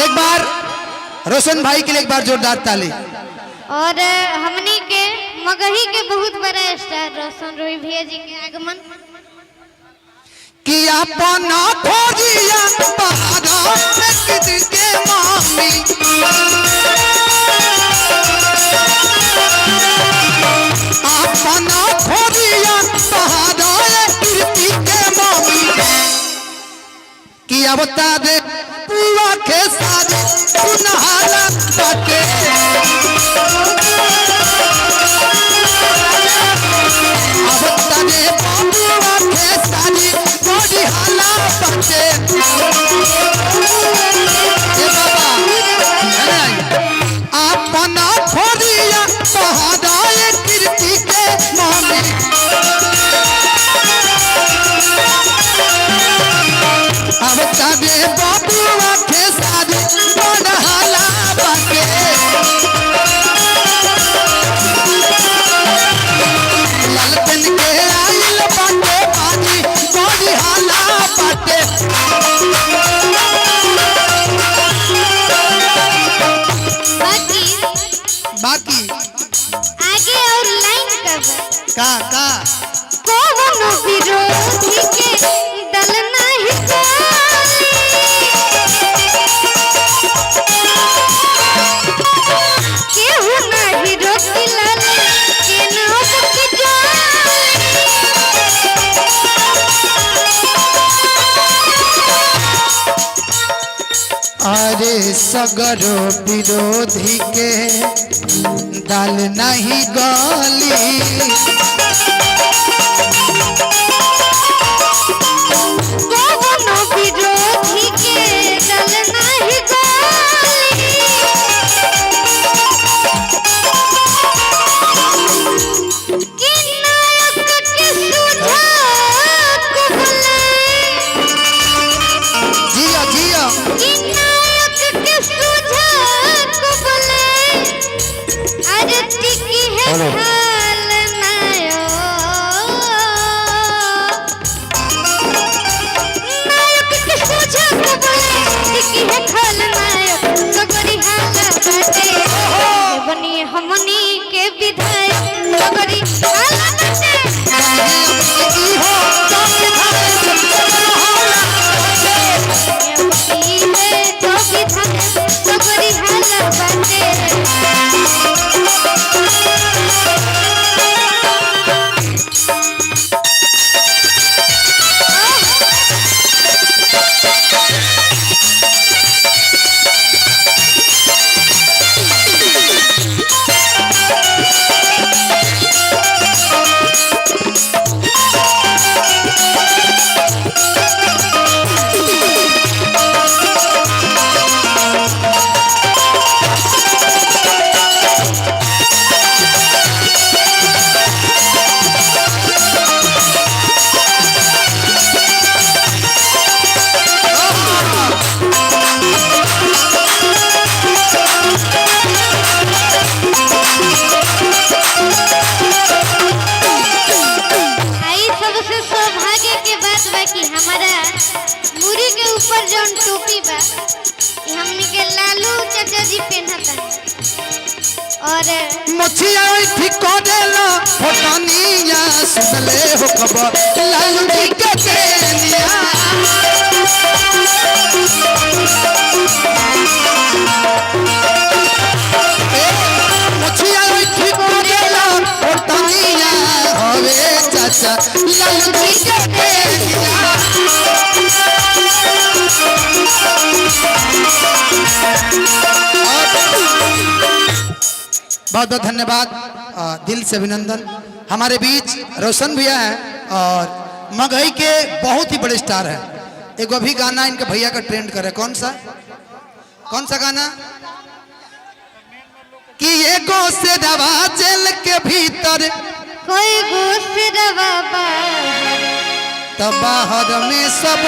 एक बार रोशन भाई के लिए एक बार जोरदार ताली। और हमनी के मगही के बहुत बड़ा स्टार रोशन रोही भैया जी के आगमन। कि अपना भोजिया बारा एक दिन के मामी, अपना भोजिया बहारा कीर्ति के मामी, कि अब दे पुआ के सारी सुनहाला बाटे। अब तने बबुआ के सारी बड़ी हाला बाटे। ए बाबा, है ना? अपना भोजिया बहारा कीर्ति के मामी, अब तबे बबुआ के सारी बड़हाला बाटे। लालटेन के आइल बाटे बाजी बड़ी हाला बाटे। बाकी बाकी आगे और लाइन का बा। का का कौनो विरोधी के दल नहीं जाली, केहू नहीं रोकी लाल के नाम के जाली। अरे सगरो विरोधी के दाल नहीं गली, कौनो विरोधी के दल नहीं जाली, कि नायक के सुझा कुबले, जियो जियो, कि नायक के सुझा कुबले, अरे टिकी है खाल नायो, नायक के सुझा कुबले, टिकी है खाल नायो, सगरी हाला बाटे, बनी हमनी के विधायक सगरी हाला बाटे। ई हो चौक धारे सगरो हाला बाटे। तो विधायक सगरी हाला बाटे। आई सबसे सौभाग्य के बात बा कि हमारा मुरी के ऊपर जौन टोपी बा, ई हमनी के लालू चाचा जी पहनता और मुछिया ठीक करेला फोटनिया, सुनले हो खबर लालू जी के देनिया। ए, मुछिया ठीक करेला फोटनिया, हवे चाचा लालू जी के देनिया। बहुत बहुत धन्यवाद, दिल से अभिनंदन। हमारे बीच रोशन भैया हैं और मगही के बहुत ही बड़े स्टार हैं। एगो अभी गाना इनके भैया का ट्रेंड करे, कौन सा कौन सा गाना कि एगो से दवा जेल के भीतर, कोई गुस्सा बाहर, तब बाहर में सब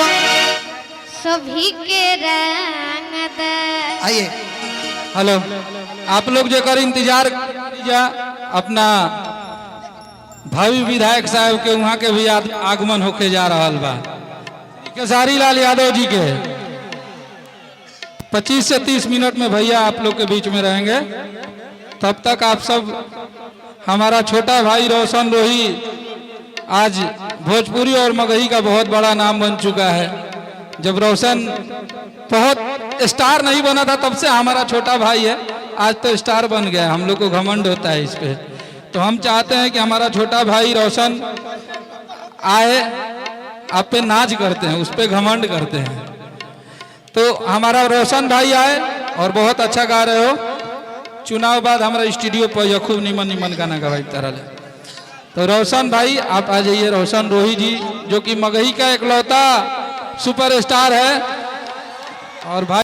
सभी के रंग। आइए। हेलो, आप लोग जेकर इंतजार जा अपना भावी विधायक साहब के वहाँ के भी आगमन होके जा रहा बा, खेसारी लाल यादव जी के। 25 से 30 मिनट में भैया आप लोग के बीच में रहेंगे। तब तक आप सब हमारा छोटा भाई रोशन रोही आज भोजपुरी और मगही का बहुत बड़ा नाम बन चुका है। जब रोशन बहुत स्टार नहीं बना था तब से हमारा छोटा भाई है, आज तो स्टार बन गया। हम लोग को घमंड होता है इस पे। तो हम चाहते हैं कि हमारा छोटा भाई रोशन आए, आप पे नाच करते हैं, उस पे घमंड करते हैं। तो हमारा रोशन भाई आए और बहुत अच्छा गा रहे हो। चुनाव बाद हमारा स्टूडियो पर यह खूब निमन निमन गाना गवाई तरह ले। तो रोशन भाई आप आ जाइए। रोशन रोही जी जो कि मगही का इकलौता सुपरस्टार है और भाई